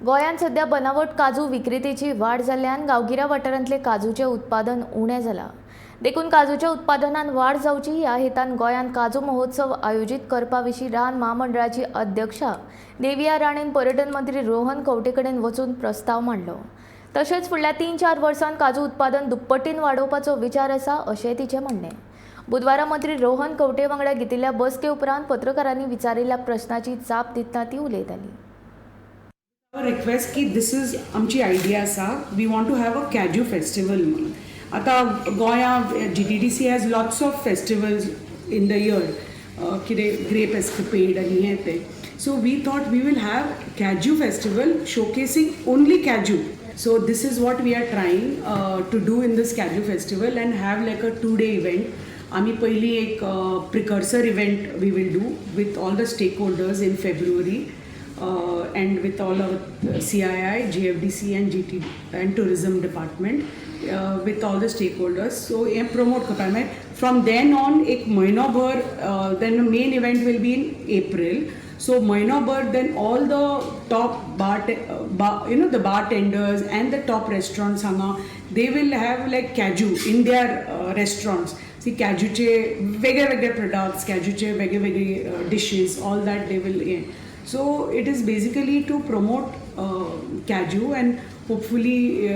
गोंयांत सध्या बनावट काजू विक्रेतेची वाड जाल्ल्यान गांवगिऱ्या वाठारांतले काजूचें उत्पादन उणें जालां. देखून काजूच्या उत्पादनान वाड जावची ह्या हेतान गोंयांत काजू महोत्सव आयोजीत करपा विशीं रान म्हामंडळाची अध्यक्षा देविया राणेन पर्यटन मंत्री रोहन खंवटे कडेन वचून प्रस्ताव मांडलो. तशेंच फुडल्या 3-4 वर्सांत काजू उत्पादन दुप्पटीन वाडोवपाचो विचार आसा अशें तिचें म्हणणें. बुधवारा मंत्री रोहन खंवटे वांगडा घेतिल्ल्या बसके उपरांत पत्रकारांनी विचारिल्ल्या प्रश्नाची जाप दितना ती उलयताली. रिक्वेस्ट की this is आमची आयडिया आसा, we want to have a cashew festival म्हणून. आतां गोंया GTDC has lots of festivals in the year, कितें ग्रेप एस्कपेड आनी हें तें. So we thought we will have cashew festival showcasing only cashew. So this is what we are trying to do in this cashew festival and have like a 2-day event. आमी पयलीं एक precursor event we will do with all the stakeholders in February and with all our CII, GFDC and GT and tourism department, with all the stakeholders. So हें promote करपाक मागीर from then on एक म्हयनोभर, then main event will be in April. So म्हयनोभर then all the top bar, bar the bartenders and the top restaurants हांगा, they will have like cashew in their restaurants. See, कॅज्यूचे वेगळे वेगळे products, कॅज्यूचे वेगळे वेगळे dishes, all that they will. So it is basically to promote cashew and hopefully